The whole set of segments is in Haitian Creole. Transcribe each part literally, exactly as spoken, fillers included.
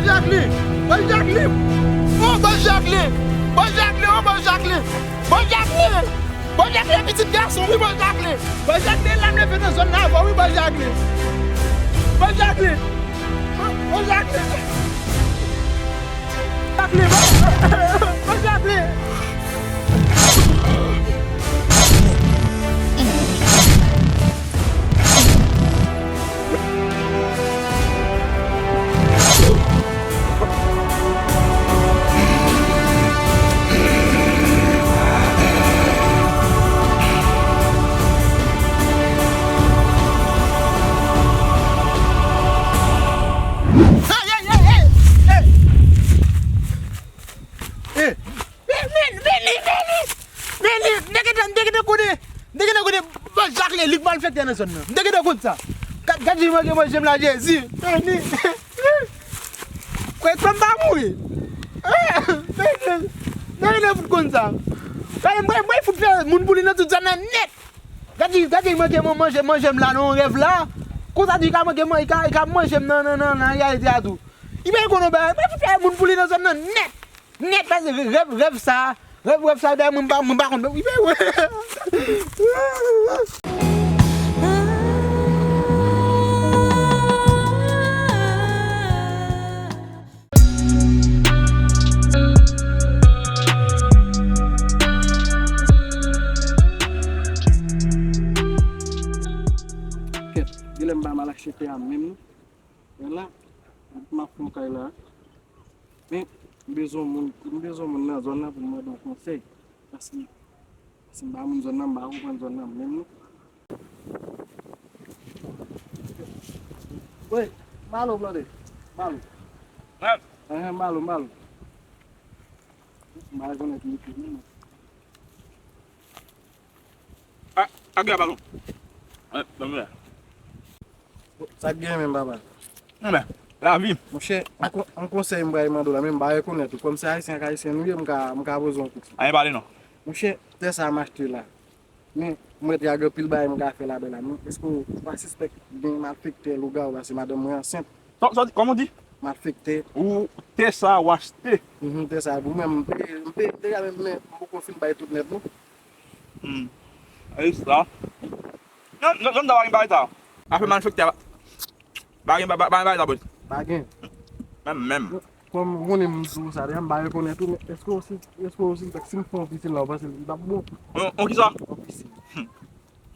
Jacqueline! Bòl Jacqueline! Oh, Bòl Jacqueline! Bòl Jacqueline! Oh, Bòl Jacqueline! Bòl Jacqueline! Bòl Jacqueline, pitit gason, wi, Bòl Jacqueline! Bòl Jacqueline, lame leve nan zòn nan avè w, wi, Bòl Jacqueline! Bòl Jacqueline! Bòl Jacqueline! Jacqueline! Bòl Jacqueline! Hey, hey, hey, hey, hey! Hey! Vini, vini, vini! Vini! M te gentan, m te gentan konnen, m te gentan konnen Bòl Jacqueline, li k malfektè nan zòn nan. M te gentan konn sa. Gad, gad li manke manje m la, Jezi! Vini! Kwè, kwè m pa mouri. Vini! M te gentan fout konn sa. Gade, mwen, mwen fout fè moun pou li nan tout zòn nan nèt. Gad li, gad li manke mwen manje, manje m la nan yon rèv la. Konsa di li ka manke mwen, li ka, li ka manje m nan, nan, nan, nan reyalite a tou. Li pa konn yon bagay, mwen fout fè moun pou li nan zòn nan nèt. Nèt, paske rèv, rèv sa, rèv, rèv sa, dayè mwen pa, mwen pa konn, wi, wi. Kèt, genlè m pa mal achte tè a menm non. Men la, m ap fè yon kay la. Men, m bezwen moun, m bezwen moun nan zòn nan pou m mande yon konsèy. Paske, paske m pa moun zòn nan, m pa konprann zòn nan menm non. Wi, Malo, blonde. Malo. Enhen, Malo, Malo. M pa konnen ki mete menm. A, a gen balon. A, ban m la. Sa k gen menm, papa? Anben, lavi. Monchè, yon kon-, yon konsèy m pral mande w la, men m pa rekonèt ou. Kòm se ayisyen ak ayisyen nou ye, m ka, m ka poze yon kesyon. Anyen pale non. Monchè, tè sa m achte la. Men, m wè te gen anpil bagay m ka fè ladan la. Men, èske w pa sispèk gen malfektè, lougawou, paske madanm mwen ansent? Sa, sa, kòman w di? Malfektè. Ou, tè sa w achte? Mhm, tè sa, pou mwen, m peye, m peye, m peye, men, men, m poko fin bay tout nèt, non. Hmm. E sa. Non, non, non, pa gen bagay sa. Afè malfektè, pa gen, pa, pa, pa gen bagay sa, bòs. Pa gen. Menm, menm. Kòm ou konnen m di w sa deja, m pa rekonèt ou, men èske w si, èske w sispèk si m fè yon pisin la, w panse li p ap bon? On, on kisa? On pisin. Hmm.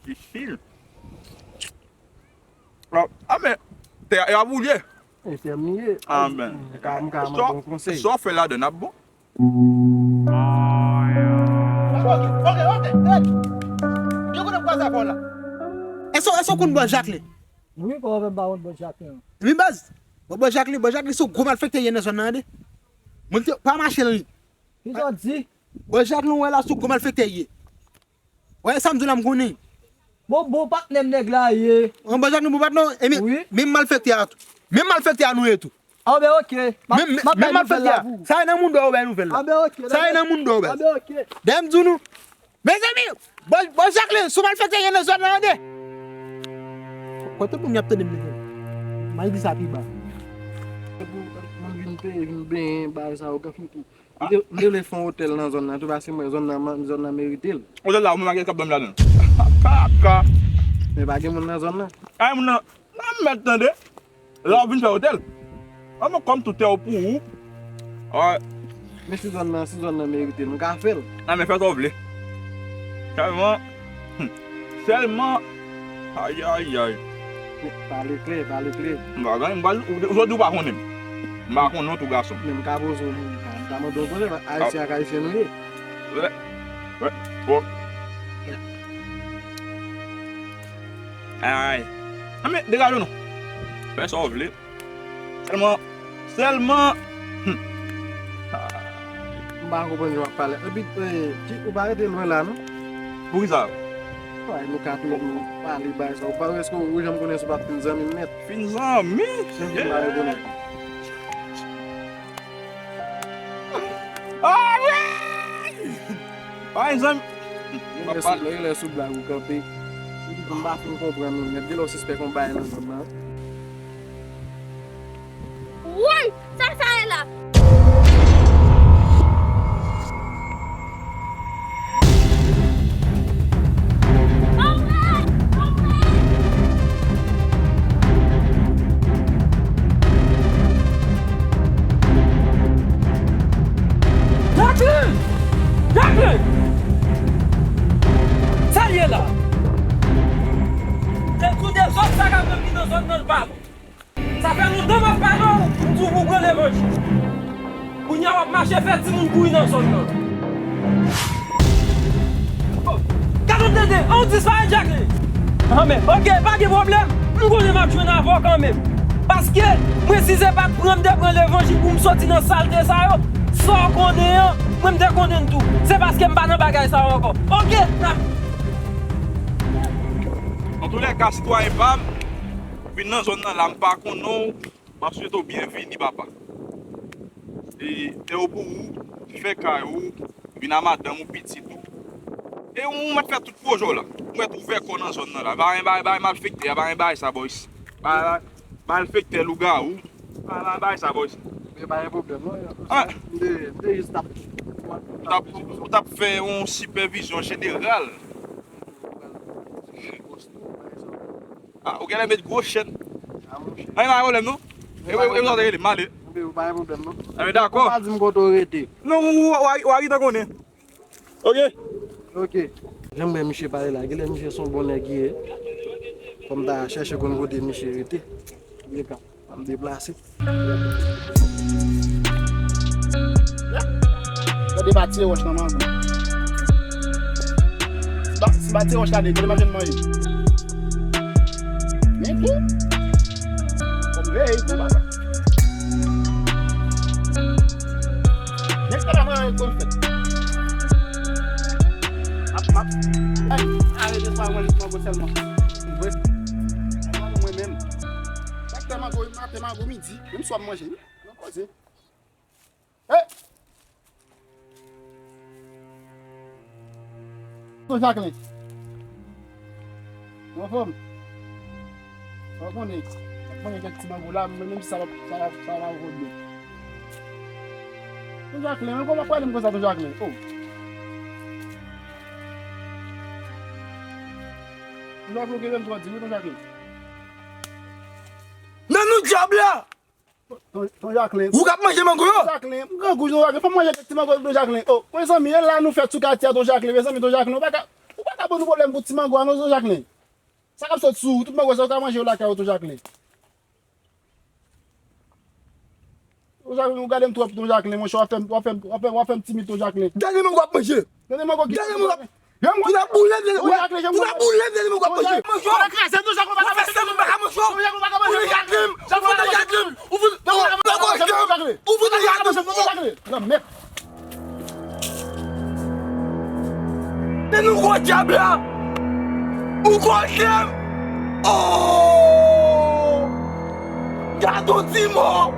Pisin? A, a, men, tè a, e ap ou l ye? E tè m li ye. A, men. M ka, m ka mande yon konsèy. Sa w fè ladan l ap bon? Ok, ok, ok, hey! Yo konnen kwa sa fò la. Èske, èske w konn bòs Jacqueline? Wi, kòman fè m pa konn bòs Jacqueline? Wi, baz. Bon, bòs Jacqueline, bòs Jacqueline se yon gwo malfektè ye nan zòn nan, tande. Moun te pa mache nan li. Kisa w di? Bòs Jacqueline, ou wè la, se yon gwo malfektè ye. Wè, sa m di w la, m konnen. Bon, bon patnè m nèg la ye. An, bòs Jacqueline, bon patnè w, e men, wi, menm malfektè a tou. Menm malfektè a nou ye tou. A, ben, ok. M ap, men, men, m ap bay nouvèl la pou ou. Sa e nan moun dò yo bay nouvèl la. A, ben, ok. Sa e nan moun dò yo bay. A, ben, ok. Dayè m di nou, mezanmi, bòs, bòs Jacqueline, se yon malfektè ye nan zòn nan, tande. Kote moun y ap tande m, mezanmi? M al di sa pi ba. Moun vin peye, vin benyen, bagay sa yo, gafoutou. M te, m te vle fè yon otèl nan zòn nan tou, paske m wè zòn nan, zòn nan merite l. Otèl la, ou menm ak kap dòmi ladan l. Kaka. Men pa gen moun nan zòn nan. Ay, moun nan, nan mèt tande. La, ou vin fè otèl. An, mwen kòm tout tè ou pou ou. Ay. Men si zòn nan, si zòn nan merite l, m ka fè l. Nan, men fè sa w vle. Sèlman, hmm, sèlman, ayayay. Pale klè, pale klè. M pa gen, m pa, ou, ou, ou di ou pa konnen m. M pa konnen w tou, gason. Men m ka poze w, m ka, m ka mande w konsèy, ayisyen ak ayisyen nou ye. Wè, wè, bon. Ay. Anben, degaje w non. Fè sa w vle. Sèlman, sèlman, hmm. M pa konprann jan w ap pale. Epi, eh, ki, ou pa rete lwen la, non? Poukisa? Ay, nou ka tou pale bay sa. Ou pa, èske ou janm konnen si w pa t fin zanmi m nèt? Fin zanmi? Fin zanmi, m pa rekonèt. Ah, wi! Pa egzanp, lè sou, lè sou blag ou kanpe. M pa fin konprann ou nèt. Genlè w sispèk yon bagay nan zòn nan. Woy! Sa l Kounye a w ap mache fè timoun kouri nan zòn nan. Oh, gad yon tete, an w disparèt, Jacqueline. Anmè, oke, pa gen pwoblèm. M konnen m ap jwenn avè w kanmenm. Paske, mwen, si se pa t pran m te pran levanjil pou m soti nan salte sa yo, sa w konnen an, mwen, m te konnen l tou. Se paske m pa nan bagay sa yo ankò. Oke, n ap Antoulèka, sitwayen pa m, vin nan zòn nan la, m pa konnen w, m ap swete w byenvini, papa. E, e ou pou ou, fè kay ou, vin a madanm ou, pitit ou. E ou mèt fè tout pwojè w la. Ou mèt ouvè kò nan zòn nan la. Pa gen bagay, bagay malfektè, pa gen bagay sa, boys. Bagay, bagay malfektè, lougawou. Pa gen bagay sa, boys. Men pa gen pwoblèm, non. Ah. M te, m te jis t ap, ou t ap, ou t ap fè yon sipèvizyon jeneral. Ah, ou genlè met gwo chèn. Ah, monchè. Ay, pa gen pwoblèm, non. E, e, e, ou ta rele, m ale. Anben, pa gen pwoblèm, non. Anben, dakò. Ou pa di m kote w rete. Non, ou, ou, ou, ou a gentan konnen. Oke. Oke. Jan m wè misye pale la, genlè misye se yon bon nèg li ye. Fò m ta chèche konn kote misye rete. Oke. An m deplase. Gade pa tire wòch nan mango. Si pa, si pa tire wòch la, kote m ap jwenn manje? Men tou. Fò m veye tou, papa. Nèg sa pa mwen konn fèt. M ap, m ap. Ay, arete sa, mwen, mango sèlman. Vre. Mwen menm. Sa k fè mango maten, mango midi. Menm swa m manje, wi. Nan koze. Hey! Ton Jacqueline. Ou anfòm? Ou konnen, mwen gen kèk ti mango la, men menm sa va, sa va, sa va vòlye. Ton Jacqueline, men kòman pale m konsa, Ton Jacqueline? Oh. Ton Jacqueline, ou gen menm twò di, wi, Ton Jacqueline. Nan nou dyab la! Ton, Ton Jacqueline. Ou k ap manje mango yo? Ton Jacqueline, m grangou, Ton Jacqueline. Fò m manje kèk ti mango, Ton Jacqueline. Oh, mezanmi, e la nou fèt sou katye a, Ton Jacqueline. Mezanmi, Ton Jacqueline, ou pa ka, ou pa ka ban nou pwoblèm pou ti mango a, non, Ton Jacqueline. Sa k ap sot sou ou, tout mango sa, ou ka manje yo lakay ou, Ton Jacqueline. Ton Jacqueline, ou gade m twòp, Ton Jacqueline, monchè, w ap fè m, w ap fè m, w ap fè m, w ap fè m timid, Ton Jacqueline. Dènye mango w ap manje. Dènye mango ki Dènye mango w ap Pou ta boule vle, Ton Jacqueline, pou ta boule vle, mwen konprann. Fò nan kraze nou, Jacqueline, pa ka manje. Ou fè sa, mwen pa ka manje. Ou fè Jacqueline, ou fè Jacqueline, ou fè Jacqueline. Nan mèt. Men nou gwo dyab la. Ou kote m? Oh! Gad on ti mò.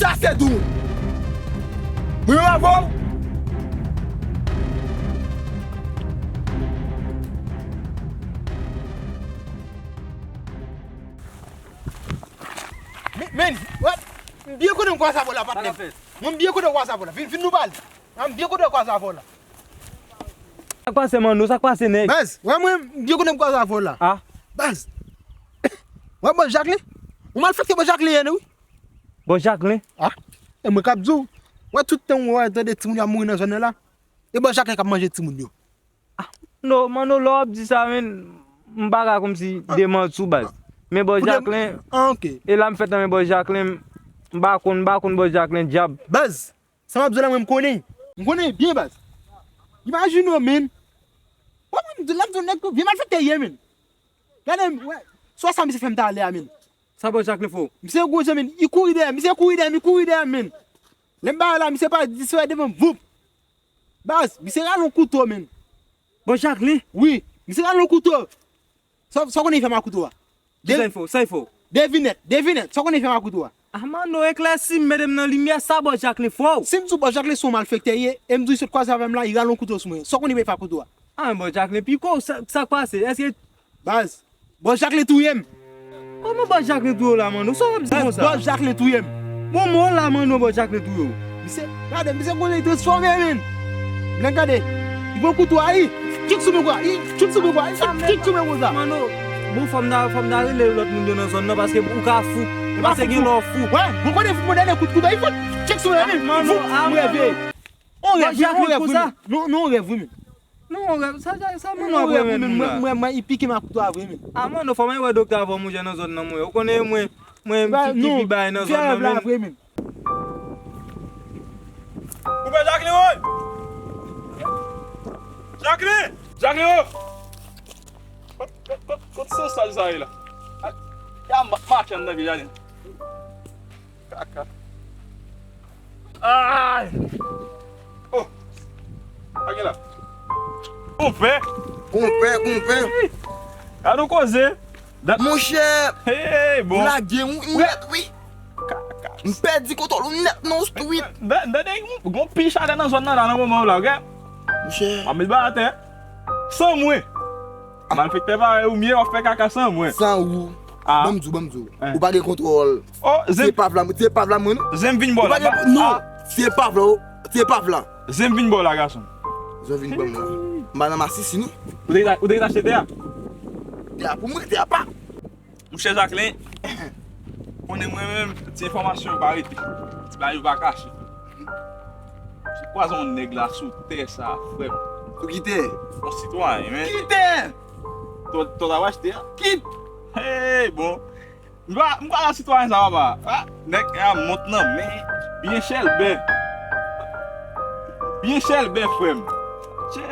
Sa se dou. Mwen avè w. Men, men, wè, m byen konnen m kwaze avè w la, patnè. Mwen, m byen konnen m kwaze avè w la. Vin, vin nou pale. A, m byen konnen m kwaze avè w la. Sa k pase, Manno? Sa k pase, nèg? Baz, wè mwen, m byen konnen m kwaze avè w la. Ah. Baz. Wè, bòs Jacqueline? Ou malfektè bòs Jacqueline ye, wi. Bòs Jacqueline? Ah. E mwen k ap di w. Wè, tout tan w wè, tande timoun yo ap mouri nan zòn nan la. E bòs Jacqueline k ap manje timoun yo. Ah, non, Manno, lè w ap di sa, men, m pa ka kòmsi demanti w, baz. Men bòs Jacqueline, ah, ok. E la m fèt nan men bòs Jacqueline, m pa konn, m pa konn bòs Jacqueline dyab. Baz, sa m ap di w la, mwen, m konnen. M konnen byen, baz. Imajine w, men. Wè, mwen, m di, l ap di w nèg tou, vye malfektè ye, men. Gade, wè, swa sa misye fè m talè a, men. Sa bòs Jacqueline fè w? Misye gwo jan, men, li kouri dèyè m, misye kouri dèyè m, li kouri dèyè m, men. Lè m ba la, misye pa disparèt devan m, voup. Baz, misye rale yon kouto, men. Bòs Jacqueline? Wi, misye rale yon kouto. Sa, sa w konnen li fè m ak kouto a? Kisa li fè w? Sa li fè w? Devinèt, devinèt, sa w konnen li fè m ak kouto a? Ah, Manno, eklèsi m, mete m nan limyè, sa bòs Jacqueline fè w? Si m di w bòs Jacqueline se yon malfektè ye, e m di w li sot kwaze avè m la, li rale yon kouto sou mwen, sa w konnen li fè m ak kouto a? Ah, men bòs Jacqueline, piko, sa, sa k pase? Èske Baz, bòs Jacqueline touye m. Kòman bòs Jacqueline touye w la, Manno? Sa w ap di konsa? Bòs Jacqueline touye m. Bon, mwen la, Manno, bòs Jacqueline touye w. Misye, gade, misye konnen li transfòme, men. Blan gade, li pran kouto a, li tchik sou mwen, kwa. Li tchik sou mwen, kwa. Li tchik sou mwen konsa. Manno, bon, fò m ta, fò m ta rele lòt moun yo nan zòn nan, paske ou ka fou. Paske gen lè w fou. Wè, mwen konnen fou, mwen dènye kout kouto, li fout tchik sou mwen, men. Manno, fou, ah, mwen reve. On rèv, wi, on rèv, wi, men. Non, non, on rèv, wi, men. Non, Sa, sa, sa, mwen, mwen, mwen, mwen, mwen, mwen, li pike m ak kouto a vre, men. A, mano, fò mwen wè doktè avan mwen nan zòn nan, mwen. Ou konnen mwen, mwen, ki, ki pi bay nan zòn nan, men. Vre, vre, vre, men. Koupe Jacqueline, woy! Jacqueline! Jacqueline, woy! Kot, kot, kot, kot sansaj sa ye la? A, y a ma-, mache anndan vye jaden. Kaka. Ay! Oh! Sa gen la? Konpè! Konpè, konpè! Gade yon koze! Dat- Monchè! Hey, bon! Ou lage m, m nèt, wi! Kaka. M pèdi kontwòl ou nèt nan street. Tande, gon pil chalè nan zòn nan la nan moman w la, oke? Monchè. M ap met ba atè. San mwen. Malfektè parèy ou, m ye, w ap fè kaka san mwen. San ou. Ah. Ban m di w, ban m di w. Hein. Ou pa gen kontwòl. Oh, se pav la, se pav la mwen, non. Zen vin bò la. Ou pa gen, non, se pav la, se pav la. Zen vin bò la, gason. Zen vin bò la. M pa nan masisi, non. Ou te, ou te achte tè a? Tè a pou mwen, tè a pa. Monchè Jacqueline, konnen mwen menm, ti enfòmasyon yo pa rete, ti bagay yo pa kache. Mwen kwaze yon nèg la sou tè sa, frè m. Sou ki tè? Yon sitwayen, men. Ki tè? Tò, tò ta achte a? Ki? Hey, bon. M pa, m pa nan sitwayen sa, papa. Ah, nèg a mont nan men, byen chèlbè. Byen chèlbè, frè m. Tchè.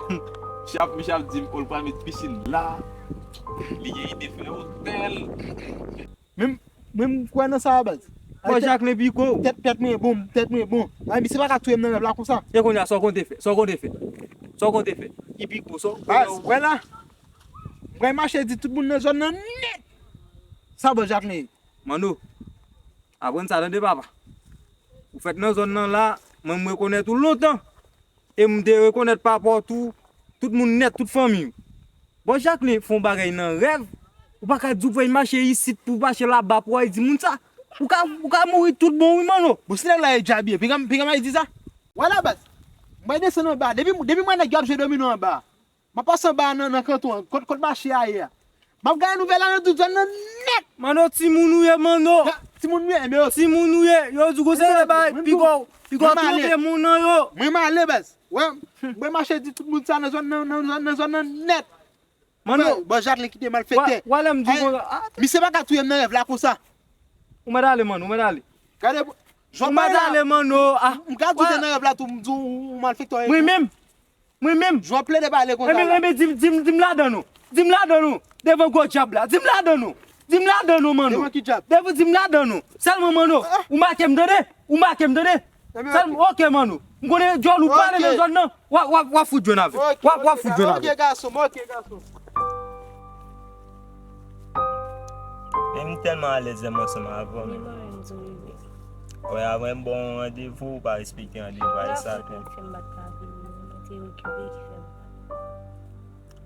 Misye ap, misye ap di m, oh, l pral met pisin la. Li gen ide fè otèl. Men, men m kwè nan sa a, baz. Bò Jacqueline piko. Tèt, tèt mwen bon, tèt mwen bon. Ay, misye pa ka touye m nan rèv la konsa. E kounye a, sa w konte fè? Sa w konte fè? Sa w konte fè? Ki piko, sa w... Baz, wè la. M pral mache di tout moun nan zòn nan nèt. Sa bò Jacqueline ye? Mano, aprann sa tande, papa. Ou fèt nan zòn nan la, mwen m rekonèt ou lontan. E m te rekonèt pa pòt ou, tout moun nèt, tout fanmi w. Bò Jacqueline fè yon bagay nan rèv, ou pa ka di w pral mache isit pou w mache laba pou w al di moun sa. Ou ka, ou ka mouri tout bon wi, mano. Bon, si nèg la e djab ye, piga, piga m al di sa. Wè la, baz. M pral desann anba. Depi, depi m wè nèg yo ap jwe domino anba. M ap pase anba nan, nan kanton an, kot, kot mache a ye a. M ap gade nouvèl la nan tout zòn nan nèt. Mano, timoun ou ye, mano. Timoun ou ye, men yo. Timoun ou ye, yo di w konsa, bay piko, piko twonpe moun nan yo. Mwen m ale, baz. Wè, mwen mache di tout moun sa nan zòn nan, nan zòn, nan zòn nan nèt. Mano. Bò Jacqueline kite malfektè. Wè, wè lè m di w konsa. Misye pa ka touye m nan rèv la konsa. Ou mèt ale, mano, ou mèt ale. Gade, ou mèt ale, mano. M ka di w nan rèv la tou, m di w malfektè. Mwen menm. Mwen menm. Jan w ap plede pale konsa la. Enben, enben, di m, di m, di m ladan nou. Di m ladan nou. Devan gwo dyab la. Di m ladan nou. Di m ladan nou, mano. Devan ki dyab? Devan, di m ladan nou. Sèlman, mano. Ou make m tande. Ou make m tande. Sèlman, oke, mano. M konnen djòl ou pale nan zòn nan. W ap, w ap, w ap fout jwenn avè m. W ap, w ap fout jwenn avè m. Oke, gason m, oke, gason m. Men m tèlman alèz lè m ansanm avè w, men. Wi, mwen menm tou, wi. Wè, avè m ba w yon randevou, ou pa respekte randevou a, e sa tou. Ou te okipe ki fè m pa.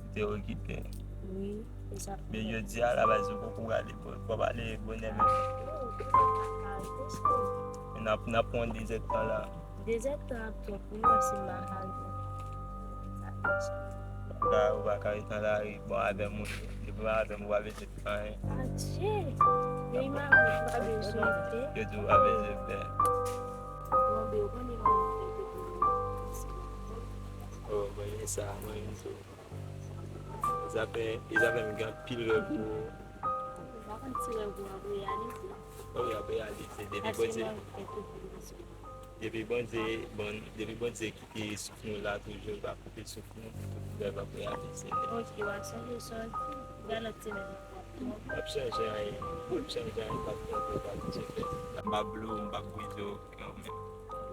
Ou te okipe. Wi, e sa. Men jodi a, la baz ou poko prale, fò w prale bonè menm. Non, ou te pa ka rete, cheri. Men n ap, n ap pran dezèdtan la. Dezèdtan ap twòp pou mwen si m pa ka rete. Sa te cheri. Ou pa ka, ou pa ka rete nan lari, bon, avè m, ou, depi w avè m, ou pa bezwen fè anyen. Adje! Men imagine, ou pa bezwen fè. Yo di w pa bezwen fè. Bon, ben, ou konnen mwen fè te pou mwen. Oh, mwen, men sa, mwen, men tou. Zafè, zafè m gen anpil rèv pou ou. Ou pa konn ti rèv ou ap reyalize. Oh, y ap reyalize. Depi Bondye, depi Bondye, bon, depi Bondye kite souf nou la toujou, l pa koupe souf nou, rèv ap reyalize. Ok, w ap sonje sa, w ap di, nan lòt semèn. M ap chanje anyen, m ap chanje anyen, m ap chanje anyen, m ap chanje anyen. M ap blow, m ap brize w, kanmenm.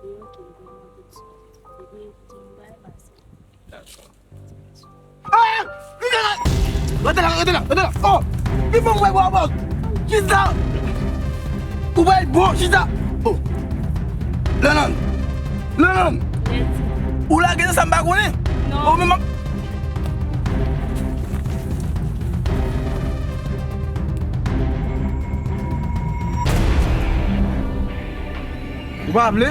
Li ok, li konn tout sa. Depi di m bay pase. Dakò. Ah! Rete la! Rete la, rete la, rete la! Oh! Li fè m wè bò bò! Kisa? Ou bay bon, kisa? Oh! Lanlan! Lanlan! Ou lage nan sa m pa konnen? Non. Oh, men m ap... Ou pa vle?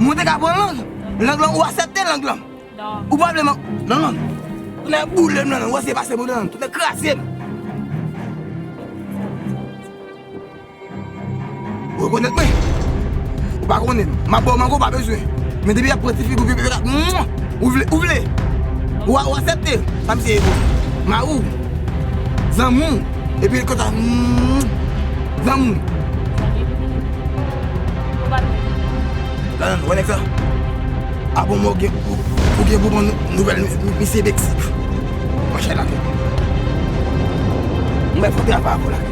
Mwen te ka pran lang. Lang lan, ou aksepte lang lan. Non. Ou pa vle man... Lanlan. Tounen boule m, Lanlan. Ou ese pase mwen, Lanlan. Tounen kraze m. Ou rekonèt mwen? Ou pa konnen m. M ap ba w mango, ou pa bezwen. Men depi y ap pran ti figi w, ou vle, ou vle. Ou a, ou aksepte? Sa misye ye pou mari w, zanmi w, epi konsa, mm, zanmi w. Ladan, wè nèg sa? A bon, mwen ou gen, ou, ou gen pou pran nou-, nouvèl mi-, mi-, misye Meksik. Mwen chèt la. Mwen fè travay avè w la.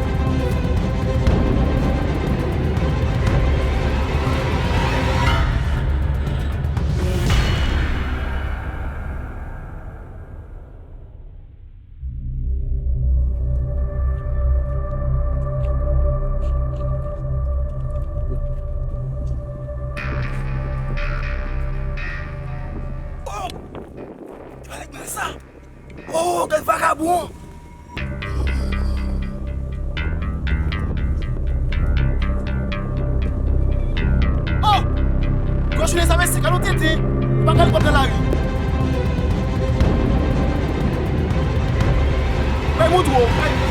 Oh! Gade nèg sa! Oh, gade vagabon! Oh! Gwo jounen sa, mesye, gade yon tenten. Li pa ka li pòt nan lari. Bay moutre w, bay.